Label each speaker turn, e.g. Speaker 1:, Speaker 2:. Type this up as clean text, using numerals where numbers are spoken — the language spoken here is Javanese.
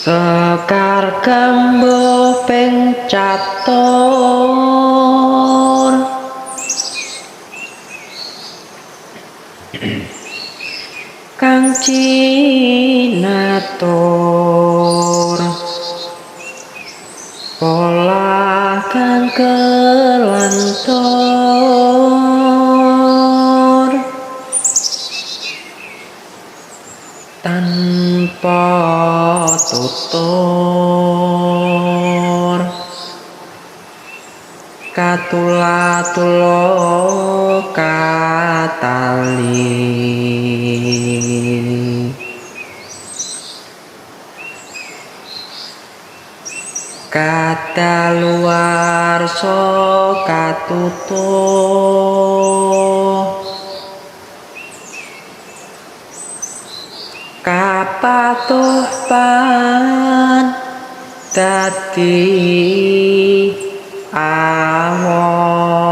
Speaker 1: Sekar gambuh ping catur, kang cinatur pola kang kelantur, tanpa tutur katula-tula katali. Kadaluwarsa katutuh, kapatuh pan dadi awoh.